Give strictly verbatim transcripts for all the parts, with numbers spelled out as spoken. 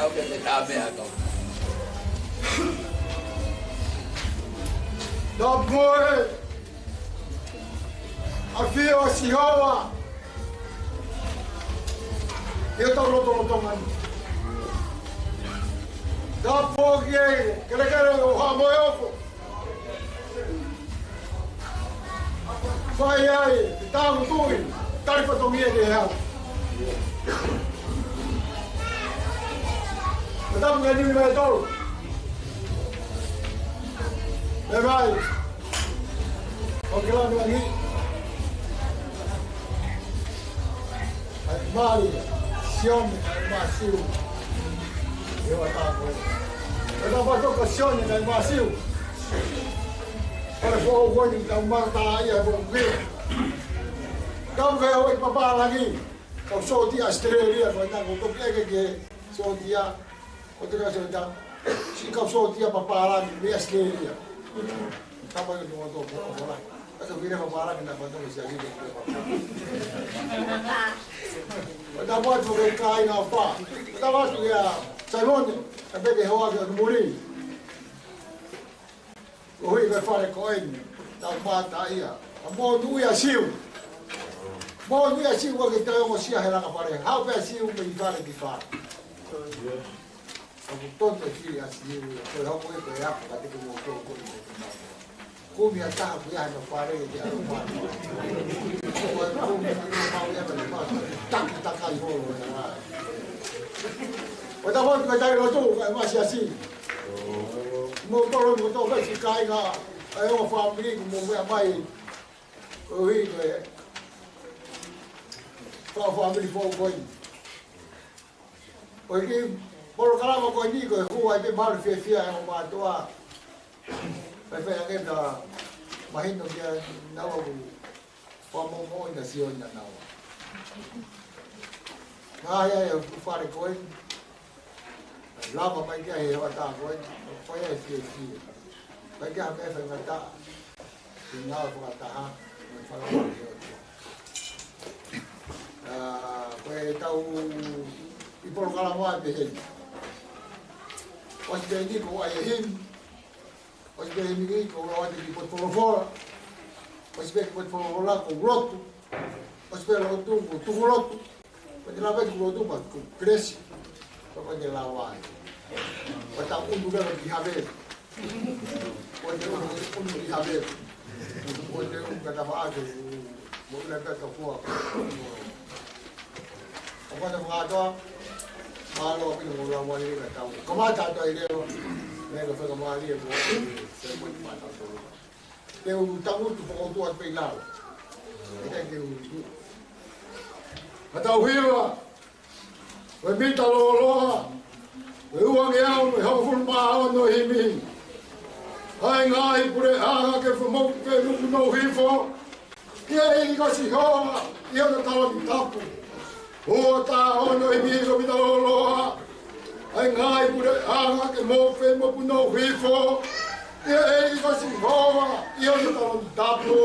Ke te tā mea kau. Tapu mo e ʻafio ʻa Sihova ʻi hotau lotolotonga ni. Tapu ki he kelekele ʻo Haʻa Moheofo. Fai ai, ʻi he tautuʻi, tali fatongia ke hau. Ko e tapu ke nui mai tolu. Mei vai. ʻOku ke langa langi. ʻAi mali, Sione, ʻai Masiu. Ia wa tā koe. Ko e tapu atu kia Sione, ʻai Masiu. Pale foʻou ko eni tau mata ia ko ki. Tapu ke ʻoua ʻe papa langi. Kau sōtia Australia, ko e taku toki ʻeke ke sōtia. Ko te kau sōtia. Siʻi kau sōtia papa langi, mei Australia. Tapa ke tuʻu atu ko ʻola. Aka vire papa langi na pato ke siaki ke papa. Ko tapu atu ke kāinga ʻofa. Ko tapu atu kia Saimone, ka peke hoa ke atu muri. Koeʻuhi ko e fale ko eni, tau mata ia. Ka monūʻia Siu. Monūʻia Siu ʻoku ke toe ongosia he langa fale. Haʻu pē Siu mei fale ki fale. ʻOku toto fili ʻa Siu ia. Ko e hoko ia ko e ako ka te ke mo tō ko i mo te mata. Kumi ʻa taha ko ia he no fale ia ki ʻalu mata. Ko e kumi ki ʻalu mau ia ka te mata. Taki takai holo ia. Ko tapu atu ke tai lotu, ka e masiasi. Mo tolo mo tō pē siʻi kāinga, ʻa e ongo fāmili, mo meʻa mai, koeʻuhi ko e fā fāmili foʻou ko eni. Ko e kiʻi polokalama ko eni, ko e hū ai pē malu fiefia ʻa e ongo mātuʻa. Fai fai ange ta mahino kia naua ku Fakamoʻomoʻo ina sio ina naua. Ngaahi ai ʻa e fale ko eni. Lava mai kia he hoʻatā ko eni. Fai ai fiefia. Mai kia me faingataʻa. Ki ngā fakataha. Mo e fakamoʻoni ʻo e ʻOtua. ʻA, ko e tau ʻi polokalama ʻa e pehē ni. ʻOsi pē ni ko ai e himi. ʻOsi pē himi ko ʻoua te ki potu folofola. ʻOsi pē ki potu folofola ko lotu. ʻOsi pē lotu ko tuku lotu. Ko te lava ki lotu pa ko kelesi. Ko ko te lava ai. Ko ta undu leva ki havelu. Ko te undu ki havelu. Ko te undu ka tava ake. Mo ila ka ka fua. ʻOku ʻi ai e fakatoa, mālō ʻaupito mo lau mali ka tau. Kamata atu ai leo, me ka fai ka mali e ko, se mo ni mata tolu. Te u tangutu fokotuʻu atu pē ʻi lalo. Te ke u tu. Ka tau hiva, ko e mita lōloa, ko e uangeau mo e hongofulu mā ono himi. ʻA e ngaahi puleʻanga ke fakamoʻui ke muku nou hifo. ʻI he ʻEiki ko Sihova, ʻi hono taloni tapu. Ua tā ono himi ko e mita lōloa. ʻA e ngaahi puleʻanga ke moʻui mo punou hifo. ʻI he ʻEiki ko Sihova, ʻi hono taloni tapu.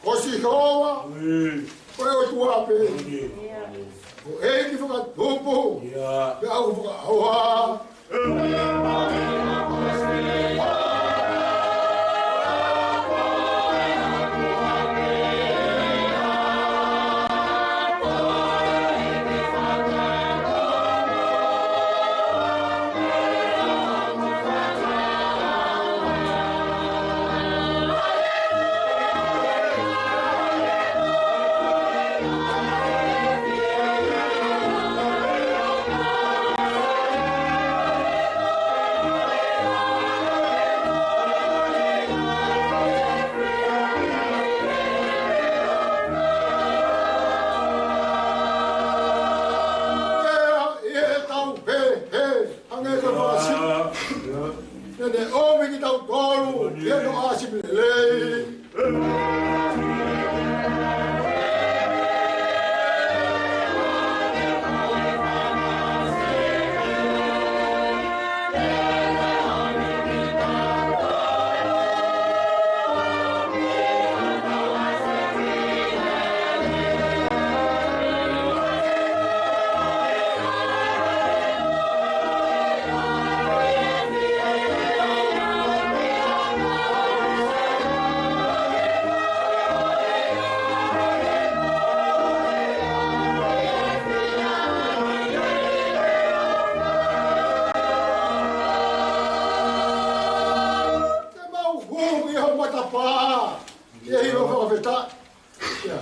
Ko Sihova, ko e ʻOtua pē. Ko e ʻEiki fakatupu, pea ʻoku fakaʻauha.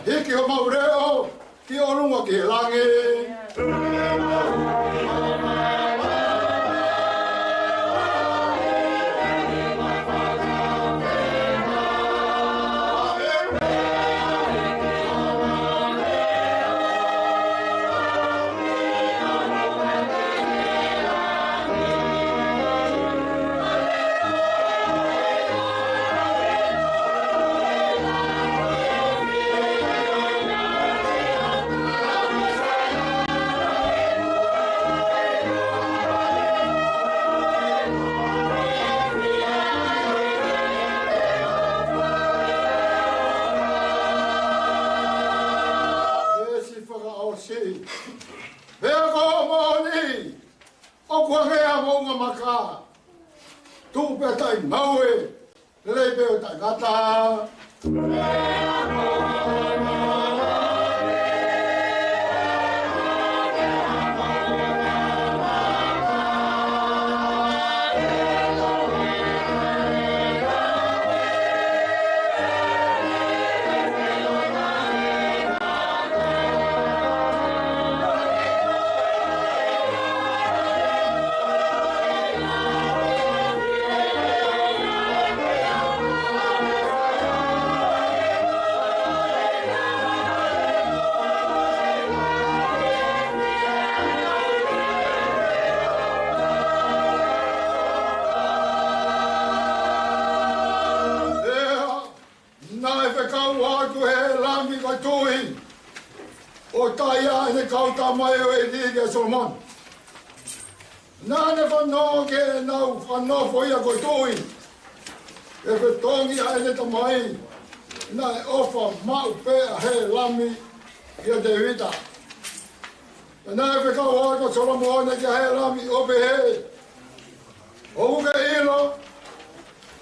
Hiki homau leʻo ki ʻolunga ki he langi. Veesi fakaʻosi. Pea ko e moʻoni, ʻoku hangē ha moʻunga maka, tuʻu pea taʻemaue, lelei pē ʻo taʻengata. Naʻe fekau atu ʻe Hēlami ko e tuʻi, ʻo tali ʻa ʻene kau tamaioʻeiki kia Solomone. Naʻa ne fanongo ki heʻenau fakanofo ia ko e tuʻi, ʻi he fetongi ʻa ʻene tamai. Naʻe ʻofa maʻu pē ʻa Hēlami kia Tēvita. Pea naʻe fekau atu ʻa Solomone kia Hēlami ʻo pehē, ʻOku ke ʻilo,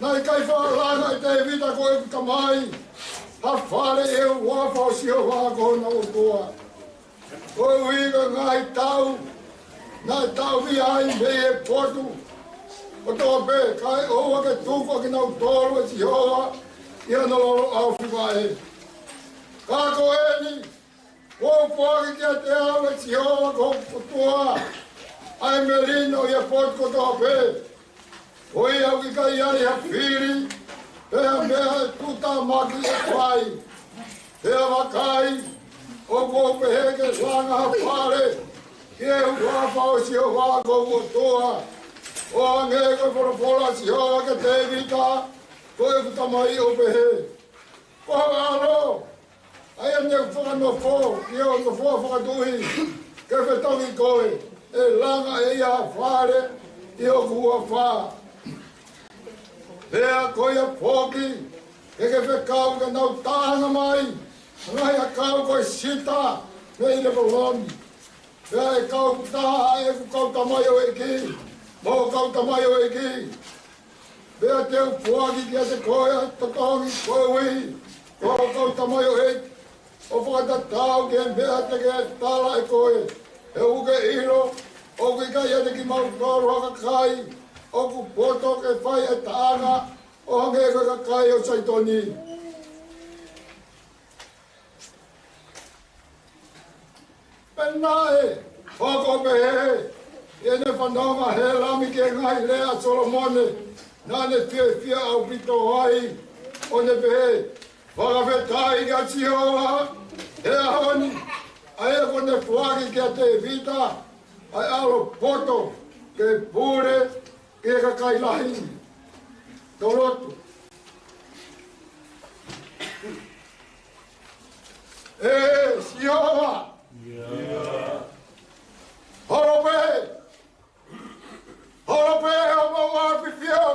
naʻe ʻikai faʻa langa ʻe Tēvita ko ʻeku tamai ha fale ʻi he huafa ʻo Sihova ko hona ʻOtua, koeʻuhi ko e ngaahi tau naʻe taʻofia ai mei he potu kotoa pē, kae ʻoua ke tuku ʻa kinautolu ʻe Sihova ʻi hono loloʻau fivaʻe. Ka ko eni, kuo foaki kiate au ʻe Sihova ko hoku ʻOtua ʻa e melino ʻi he potu kotoa pē, ko ia ʻoku ʻikai ai ha fili, pe ha meʻa ʻe tuʻutāmaki ʻe fai. Pea vakai, ʻoku ou pehē ke langa ha fale ʻi he huafa ʻo Sihova ko hoku ʻOtua, ʻo hangē ko e folofola ʻa Sihova kia Tēvita ko ʻeku tamai ʻo pehē, Ko ho ʻAlo, ʻa ia ne u fakanofo ʻi hoʻo nofoa fakatuʻi ke fetongi koe, ʻe langa ʻe ia ha fale ʻi hoku huafa. Pea ko ia foki, ke ke fekau ke nau taʻanga mai ha ngaahi ʻakau ko e sita mei Lepanoni. Pea ʻe kau taha ʻeku kau tamaioʻeiki mo hoʻo kau tamaioʻeiki. Pea te u foaki kiate koe ʻa e totongi koeʻuhi ko hoʻo kau tamaioʻeiki, ʻo fakatatau ki he meʻa te ke tala ʻe koe. He ʻoku ke ʻilo, ʻoku ʻikai ʻiate kimautolu ha kakai ʻoku poto ke fai ʻa e taʻanga ʻo hangē ko e kakai ʻo Saitoni. Pea naʻe hoko ʻo pehē, ʻi heʻene fanongo ʻa Hēlami ki he ngaahi lea ʻa Solomone, naʻa ne fiefia ʻaupito ai, ʻo ne pehē, Fakafetaʻi kia Sihova he ʻaho ni, ʻa ia kuo ne foaki kia Tēvita ʻa e ʻAlo poto ke pule ki he kakai lahi. Tau lotu. ʻE Sihova, holo pē, holo pē ʻo mau ʻafifio.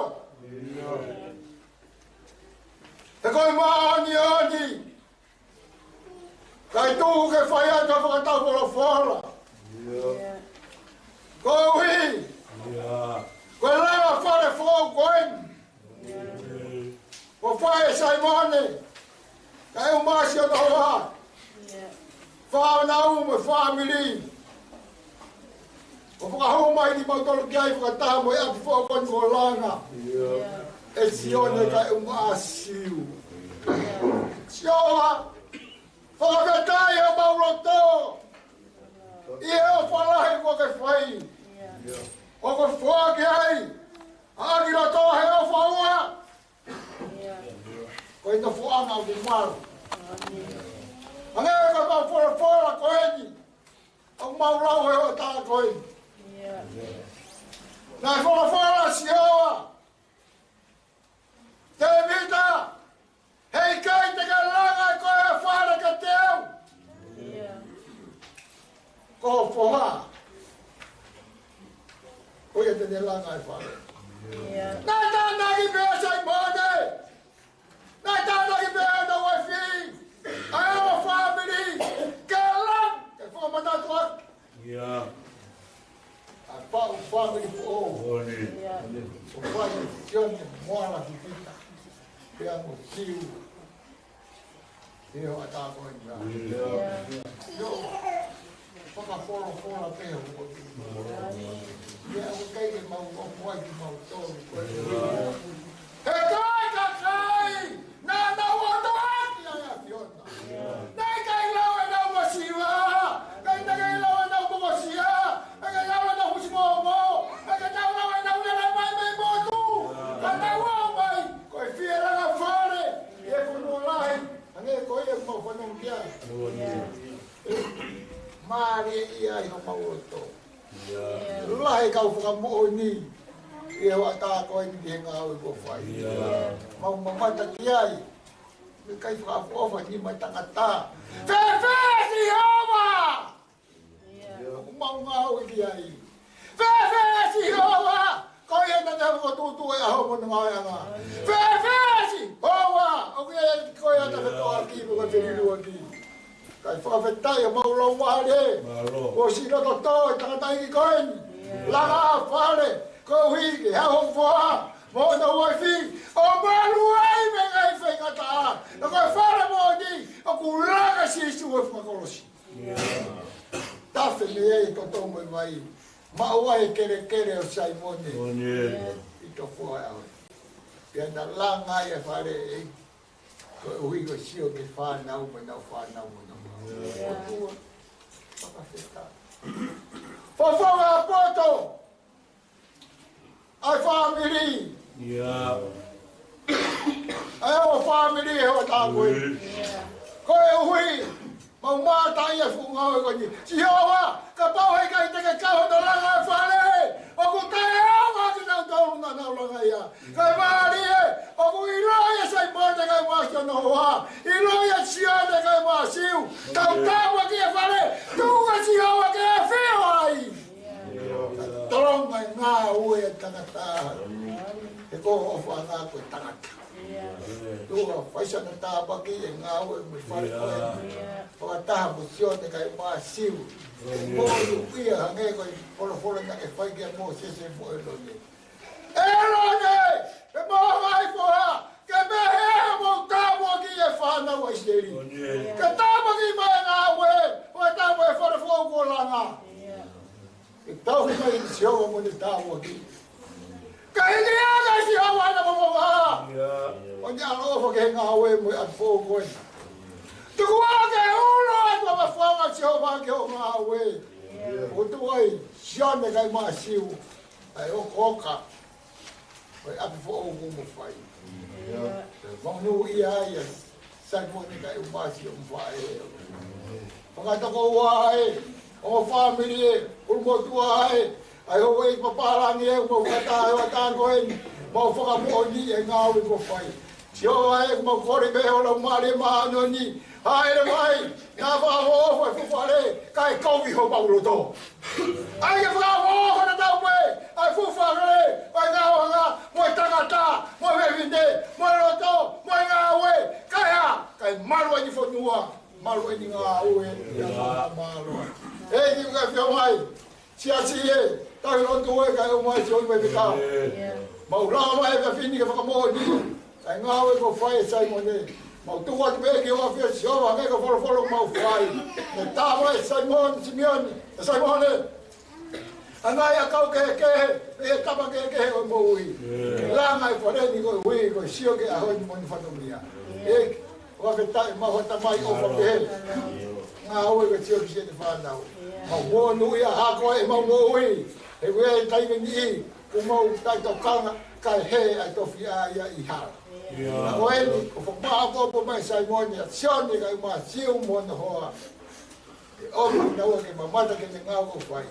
He ko e māʻoniʻoni, kae tuku ke fai atu ha fakatau folofola. Koeʻuhi ko e langa fale foʻou ko eni kuo fai ʻe Saimone, kae ʻumaʻā siʻono hoa, fānau mo e fāmili. ʻO fakahū mai kimautolu ki ai fakataha mo e ʻapi foʻou ko eni kuo langa ʻe Sione kae ʻumaʻā Siu. Sihova, Fakafetaʻi homau loto ʻi he ʻofa lahi kuo ke fai. ʻOku foaki ai ʻa e ʻakilotoa he ʻofa ua. Ko e nofoʻanga ʻoku malu. Hangē ko ʻemau folofola ko eni ʻoku mau lau he hoʻatā ko eni. Naʻe folofola ʻa Sihova, Tēvita, heʻikai te ke langa ʻe koe ʻa e fale kiate au. Ko ho foha, ko ia te ne langa ʻa e fale. Naʻe tānaki pē ʻa Saimone, naʻe tānaki pē ʻa e uaifi, ʻa e fāmili, ke langa, ke fakamanatu atu. ʻA e pau fāmili foʻou. ʻO fai ʻe Sione Moala Fifita pea mo Siu. ʻI he hoʻatā ko eni. ʻIo, fakafolofola pē ʻoku ʻi ai. ʻOku ʻikai ke mau ʻoku ʻi ai kimautolu ko ē. He ko e kakai naʻa nau ʻotoʻaki ʻa e ʻAfiona. Naʻe ʻikai lau ʻenau masiva, naʻe ʻikai lau ʻenau mokosia, naʻe ʻikai lau ʻenau fusimomo, naʻe ʻikai lau ʻenau lele mai mei motu. Ka nau ō mai ko e fie langa fale ʻi he fonua lahi, hangē ko ia ʻoku mau fanongo ki ai. Mālie ia ʻi homau loto. Lahi e kau fakamoʻoni ʻi he hoʻatā ko eni ki he ngāue kuo fai. Mau mamata ki ai, ʻikai fakaʻofoʻofa nima ʻo e tangata. Fēfē Sihova? ʻOku mau ngāue ki ai. Fēfē Sihova? Ko ia naʻa ne fokotuʻutuʻu e ʻaho mo hono ngāueʻanga. Fēfē Sihova? ʻOku ʻi ai ko ia ʻa e tafetoʻaki mo e feliluaki. Kae fakafetaʻi homau laumālie. Mālō. Kuo ʻosi loto tō e tangataʻeiki ko eni. Langa ʻa e fale, koeʻuhi ke haʻu ho foha mo hono uaifi ʻo malu ai mei he ngaahi faingataʻa. Ka ko e fale moʻoni ʻoku langa ʻe Sīsū he funga kolosi. Tafe mei ai e toto mo e vai. Maʻu ai e kelekele ʻo Saimone. ʻI he tofu ʻo e ʻaho. Pea na langa ai e fale ʻEiki. Koeʻuhi ko e sio ki he fānau mo ʻenau fānau mo ʻenau fānau. ʻOtua, fakafetaʻi. Fofonga poto ʻa e fāmili. ʻA e ʻo fāmili he hoʻatā ko eni. Koeʻuhi mau mātā ʻi he fuʻu ngāue ko eni. Sihova, kapau heʻikai te ke kau hono langa e fale, ʻoku taʻeʻaonga kinautolu naʻa nau langa ia. Kae mālie, ʻoku ʻiloʻi ʻe Saimone kae ʻumaʻā hono hoa. ʻIloʻi ʻe Sione kae ʻumaʻā Siu. Tau tāpuakiʻi e fale, tuku ʻe Sihova ke ʻafio ai. Tolonga e ngāue ʻa e tangata. He ko e ʻofaʻanga ko e tangata. ʻOtua, fai siʻono tāpuaki e ngāue mo e fale ko eni. Fakataha mo Sione kae ʻumaʻā Siu. Mo ia hangē ko e folofola naʻe fai kia Mōsese mo ʻĒlone. ʻĒlone, pea mo ho ngaahi foha, ke pehē hoʻomou tāpuakiʻi e fānau ʻa ʻIsileli. Ke tāpuakiʻi mai e ngāue, ʻo e tāpuaki e fale foʻou kuo langa. Ke tauhi mai ʻe Sihova mo ʻene tāpuaki. Ka hiki ange ʻe Sihova ʻene fofonga ʻo ne ʻaloʻofa ki he ngāue mo e ʻapi foʻou ko ē. Tuku ā ke ulo atu ʻa e mafoaʻanga ʻo Sihova ki hoʻo ngāue. ʻOku tuʻu ai Sione kae ʻumaʻā Siu. ʻA e ʻokaʻoka ʻo e ʻapi foʻou kuo mou fai. Pea monūʻia ai ʻa Saimone kae ʻumaʻā Siu mo e faʻē. Fakatokoua ē, ʻo fāmili ē, ʻulumotuʻa ē, ʻa e houʻeiki pālangi ē, mau fakataha he hoʻatā ko eni, mau fakamoʻoni e ngāue kuo fai. Sihova ē, mau kole mei ho Laumālie Māʻoniʻoni, hāʻele mai, naʻa fakaʻofoʻofa e fuʻu fale, kae kovi homau loto. ʻAi ke fakaʻofoʻofa naʻa tau pē, ʻa e fuʻu fale, ʻa e ngāueʻanga, mo e tangata, mo e fefine, mo e loto, mo e ngāue, kae hā, kae malu ʻeni fonua, malu ʻeni ngāue, ʻa e mālō. ʻEiki ʻoku ke ʻafio mai, Siasi ē, tauhi lotu ē, kae ʻumaʻā Sione mo e fekau. Mau lava mai e fefine ke fakamoʻoni, ʻa e ngāue kuo fai ʻe Saimone. Mau tuku atu pē ki ho ʻAfio Sihova, hangē ko e folofola ʻoku mau fai. Mo e tama ʻe Saimone, Simione, ʻe Saimone. ʻA e ngaahi ʻakau kehekehe, ʻe tama kehekehe ʻo e moʻui. Ke langa e fale ni koeʻuhi, ko e sio ki he ʻaho ni mo hono fatongia. ʻEiki, Fakafetaʻi mo e Tamai ʻofa pehē. Ngāue ʻa e Siasi ʻi he fānau. Mau monūʻia hake ʻemau moʻui. He ko e taimi ni ʻoku mau taʻetokanga kae hē ʻa e tofiʻa ia ʻi hala. Ka ko eni, ʻoku fakamaʻopoʻopo mai Saimone, ʻa Sione kae ʻumaʻā Siu mo hono hoa. ʻOku mau ke mamata ki he ngāue ʻoku fai.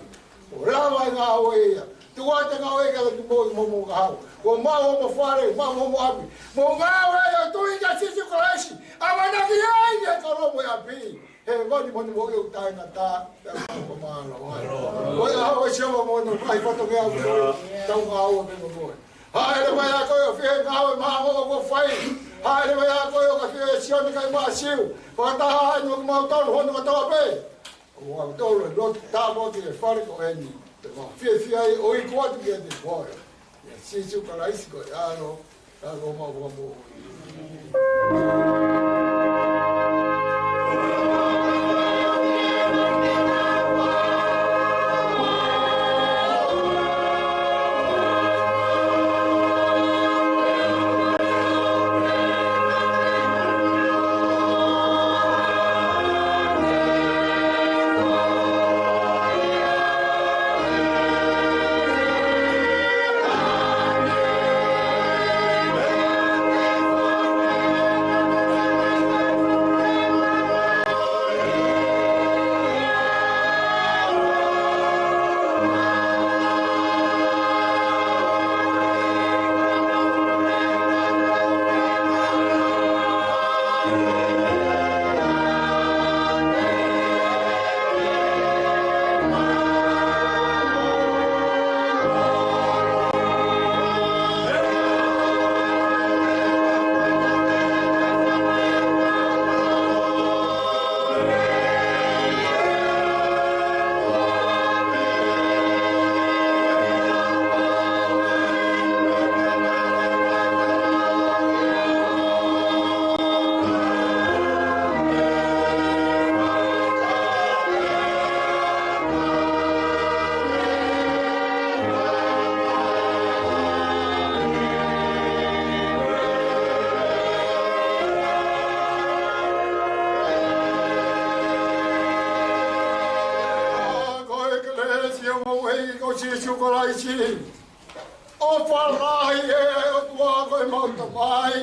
ʻOku lava e ngāue ia. Tuku ā ʻete ngāue ki he ʻOtua mo e moʻui kahaʻu. Kuo mau hoʻomo fale, mau hoʻomo ʻapi. Mou ngāue ʻo tui kia Sīsū Kalaisi. ʻAmanaki ai ʻi he kalo mo e ʻapi. He vani mo ni mo iu tae na ta. Ko e ʻaho ʻo Sihova mo hono ngaahi fatongia ʻoku tau ngāue pea mo koe. Hāʻele mai ā koe ʻo fie ngāue maʻa ʻoku fai. Hāʻele mai ā koe ʻo ka fie Sione kae ʻumaʻā Siu. Fakataha ai mo kimautolu hono kotoa pē. ʻOku mau tolu e lotu tāpuaki ʻi he fale ko eni. Te mau fiefia ai ʻo iku atu kiate koe. ʻIa Sīsū Kalaisi ko e ʻAlo, ka ko homau Fakamoʻui. Ko e kelesi ʻa hotau ʻEiki ko Sīsū Kalaisi, ʻofa lahi ʻa e ʻOtua ko homau Tamai,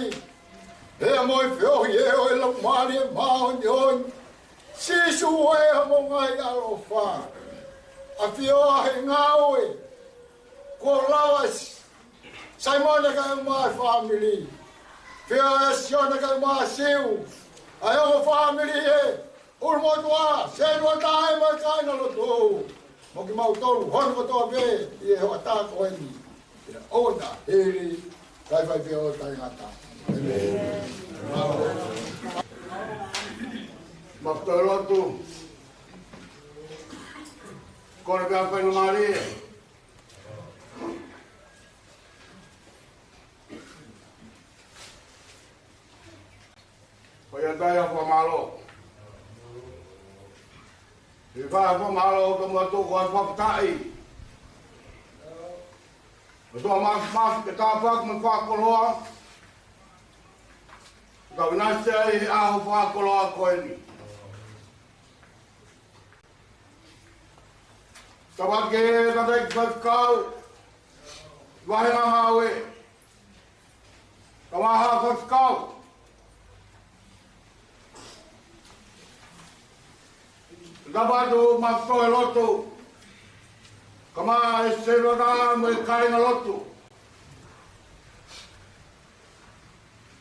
pea mo e feohi ʻa e Laumālie Māʻoniʻoni, Sīsū ē, homau ngaahi ʻaloʻofa, ʻafio ʻi he ngāue. Kuo lava ʻa Saimone kae ʻumaʻā e fāmili. Fiefia ʻa Sione kae ʻumaʻā Siu. ʻA e ongo fāmili ē, ʻulumotuʻa, Seluata mo e kāingalotu. Mo kimautolu hono kotoa pē ʻi he hoʻatā ko eni. ʻIa ʻoua naʻa hili, kae fai pē ʻo taʻengata. ʻĒmeni. Mau toe lotu. Kole pē ʻa e faingamālie. Ko ia ai ʻa e fakamālō. ʻI he fakamālō ʻoku mau tuku ʻa e fakafetaʻi. ʻOtua Māfimafi, ke tāpuaki mo fakakoloa. Ka vinasi ai ʻa e fakakoloa ko eni. Tāpuaki ki he tangataʻeiki faifekau, vahenga ngāue, kae ʻumaʻā e faifekau. Tāpuaki atu mo e faʻu lotu, kae ʻumaʻā e Seluata mo e kāingalotu.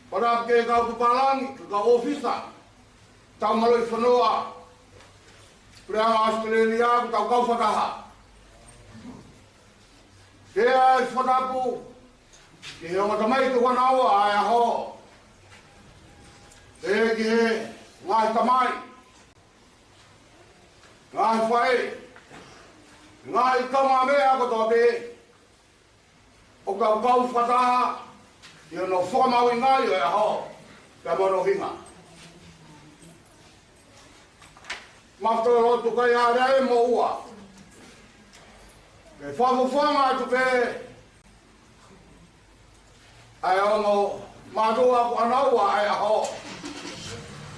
Pea tāpuaki ki he kau pālangi, ki he kau ʻōfisa, tau mālō ʻi he fonua, Puleʻanga ʻAositelēlia, ko e kau fakataha. Ke ʻai fakatapu ki he ongo tamaiki ʻoku ʻi ai ʻa e ʻaho. Pea ki he ngaahi tamai, ngaahi faʻē, ngaahi kaungāmeʻa kotoa pē ʻoku tau kau fakataha ʻi hono fakamahuʻingaʻi ʻo e ʻaho, pea mo hono ʻuhinga. Mau toe lotu kae ʻai ʻa e moʻua. Ke fakafofonga atu pē ʻa e ongo mātuʻa kuo ʻi ai ʻa e ʻaho.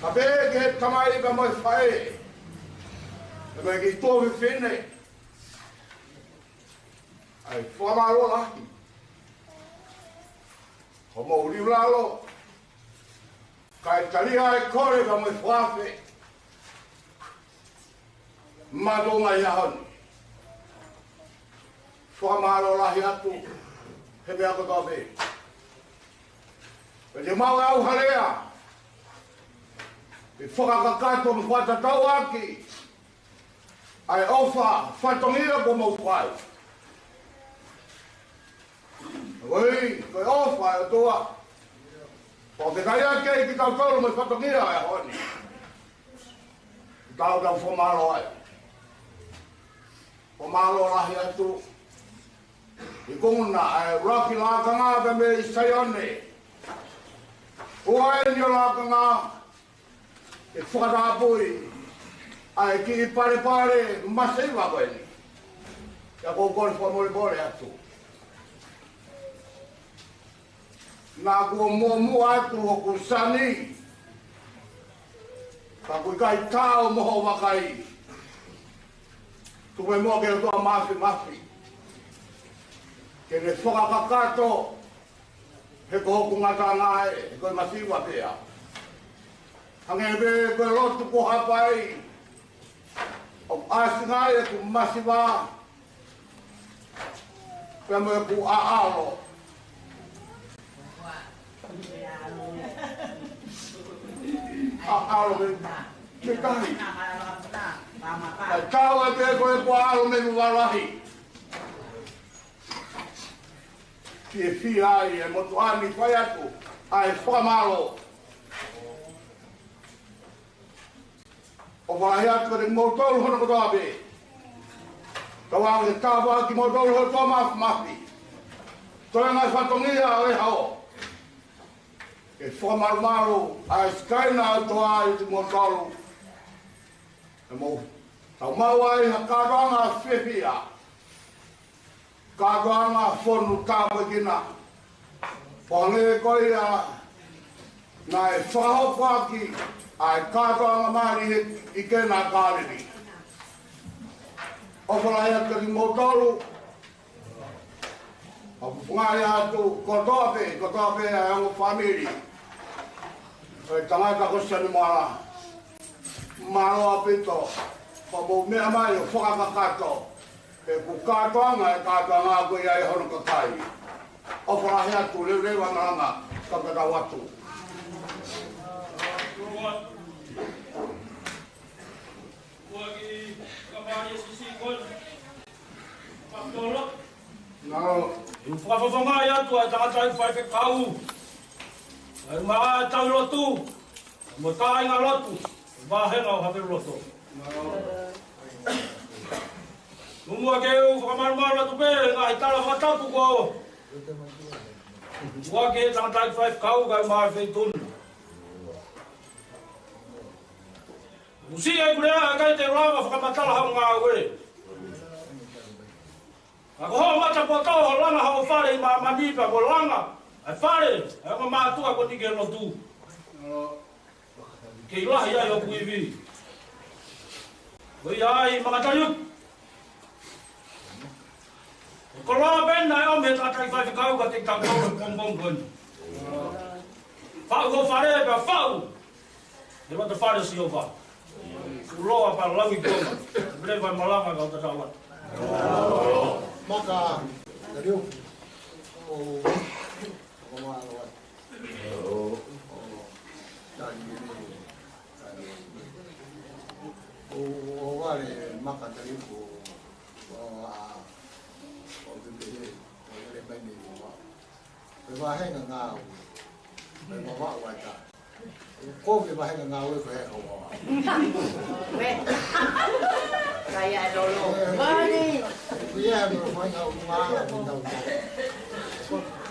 Ka pehē ki he tamai pea mo e faʻē, pea mo e kiʻi tuofefine, ʻa e fakamālō lahi. Ko hoʻomou liu lalo, kae talia e kole pea mo e fakaafe maʻa kitautolu ʻi he ʻaho ni. Fakamālō lahi atu he meʻa kotoa pē. Pea te u maʻu ʻe au ha lea ke fakakakato mo fakatatau ʻaki ʻa e ʻofa fatongia kuo mou fai. Koeʻuhi ko e ʻofa ʻa e ʻOtua ʻoku ke kai ake kitautolu mo e fatongia ʻo e ʻaho ni. Tau tau fakamālō ai. Fakamālō lahi atu. ʻI he konga ʻa e ʻuluaki lakanga pea mei Saione. Ua eni ʻo e lakanga ʻe fakatapui ʻa e kiʻi palepale masiva ko eni. Pea ʻoku ou kole fakamolemole atu. Naʻa kuo muʻomuʻa atu hoku sani, ka ʻoku ʻikai tau mo hoʻo vakai. Tuku mai muʻa ki he ʻOtua Māfimafi ke ne fakakakato, he ko hoku ngataʻanga ē, he ko e masiva pē ia. Hangē pē ko e lotu kuo hapai, ʻoku ʻasi ai ʻeku masiva pea mo ʻeku ʻaʻalo. ʻAʻalo pē, pē tahi. Kae tau ē pē ko ʻeku ʻaʻalo mei Vavalahi. Fiefia ai e motuʻa ni, fai atu ʻa e fakamālō. ʻOfa lahi atu kiate kimoutolu hono kotoa pē. Tau ʻoange tāpuaki kimoutolu he ʻOtua Māfimafi. Toe ngaahi fatongia ʻo e ʻaho, ke fakamalumalu ʻa e sikaina ʻa e ʻOtua ʻiate kimoutolu. Pea mou tau maʻu ai ha kātoanga fiefia. Kātoanga fonu tāpuekina. Pea hangē ko ia naʻe fakahoko ʻaki ʻa e kātoanga mali ʻi Kena ʻa Kāleli. ʻOfa lahi atu kiate kimoutolu. ʻOku ou fakaʻamu atu kotoa pē, kotoa pē ʻa e ongo fāmili ʻo e tangata ko Sione Moala. Mālō ʻaupito, kuo mou meʻa mai ʻo fakakakato. He ko e kātoanga, ʻa e kātoanga ko ia ʻa hono kakai. ʻOfa lahi atu, leuleu ʻa e malanga, ka ka tau atu. Ua ki kamari e sisi kon. Patolo. Nalo. ʻOku fakafofongaʻi atu ʻa e tangataʻeiki faifekau. ʻA e maʻa tau lotu. Mo tāinga lotu. Vāhenga ʻo Havelu Loto. Muʻa ke u fakamalumalu atu pē ngaahi tala fakatapu ko ua ki he tangataʻeiki faifekau kae ʻumaʻā e feituʻu. Usi e kulea ʻikai te u lava fakamatala haʻo ngāue. Ka ko hoʻo matapoto hoʻo langa haʻo fale ʻi māmani pea mo e langa ʻa e fale ʻa e ongo mātuʻa ko eni ki he lotu. Kei lahi ai hoku ivi. Ko ia ai Makataliuku. Ko e koloa pē naʻe ʻomi ʻe he tangataʻeiki faifekau kiate kitautolu he pongipongi ko eni. Faʻu hoʻo fale pea faʻu he loto fale ʻo Sihova. Kuloa pea langi kuonga. Pele vai malanga kau tatau atu. Makataliuku. ʻO, ʻo mālō atu. ʻO, ʻo, tali ni, tali ni. ʻO, ʻo vale Makataliuku, ʻo, ʻa, ʻo te pehē, ʻo lele mai mei Vavaʻu. Ko e vāhenga ngāue. Ko e Vavaʻu ʻa e ta. Ko e vāhenga ngāue ko e heka Vavaʻu. Ue. Kaia e lolo. Mani. Ia, no, mai ngā ʻulungaanga, mai ngā ʻulungaanga.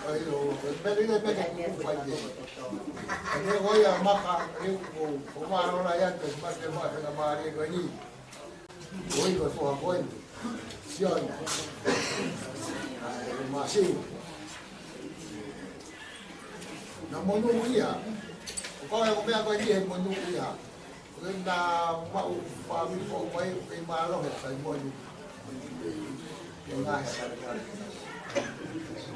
Ai, o, me, me, me, me, me, me, me, me, me, me, me, ko ia Maka, e, ʻo, ʻo mālō la ia, ko e mate ma, he na mālie ko eni. Ko ia ko e foha ko eni. Sione. Ai, Masiu. Na monū ia. Ko e meʻa ko eni he monū ia. Ko e na mau fāmili foʻou mai, ʻoku kei mālohi ʻa e kai monū. Ke ngā he kare kare.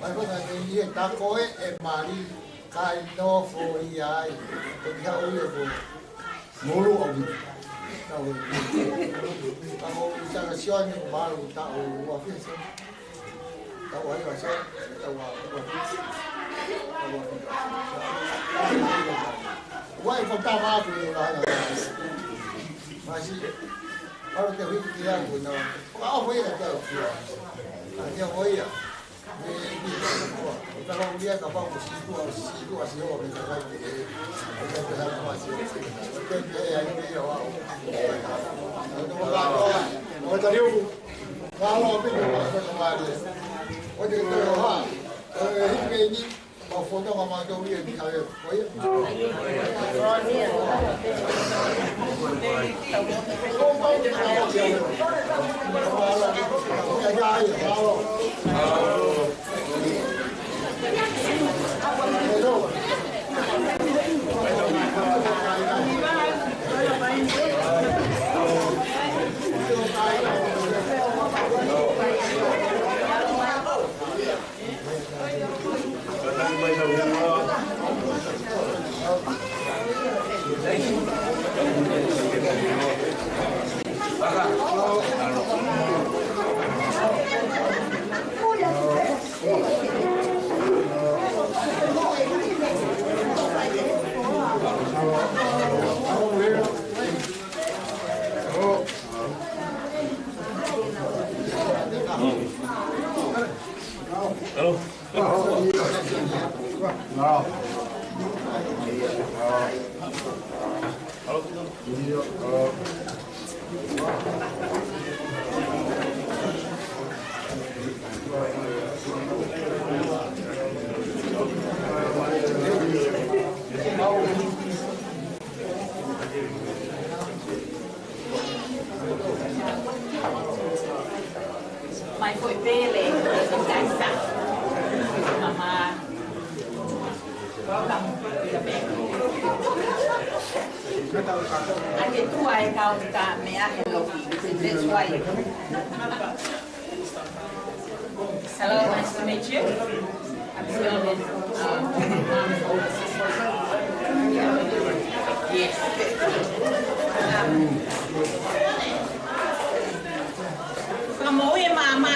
Mai ko na ke ni e tako e, e mali, kai nofo ia ai. Ko ni haʻu ia ko. Mulu o mi. Tau e. Tau i saka sioni, malu, tau ua fisa. Tau ai wa se, tau wa, wa. Tau wa. Wa i fo ta ma ku la la. Masi. Paro te hui ki la ku na. Wa o hui la tau. A te o ia. Ni, ni, wa. Tau lia ka pa ku si ku, si ku, si o me ka ka. Ka ka ma si. Ke ke ai me wa. Wa ta liu. Mālō ʻaupito, mālō ʻaupito. ʻO te toe ʻoha. ʻE, hiki ni, mau fono ma mātou ia ni kare. Ko ia. Mālō. Mai foʻi pele, kaisa. Mama. Welcome. Ake tua e kau ka meʻa he loki. That's why. Hello, nice to meet you. I'm Sylvan. Um, yes. Um, Fakamoʻui e maama,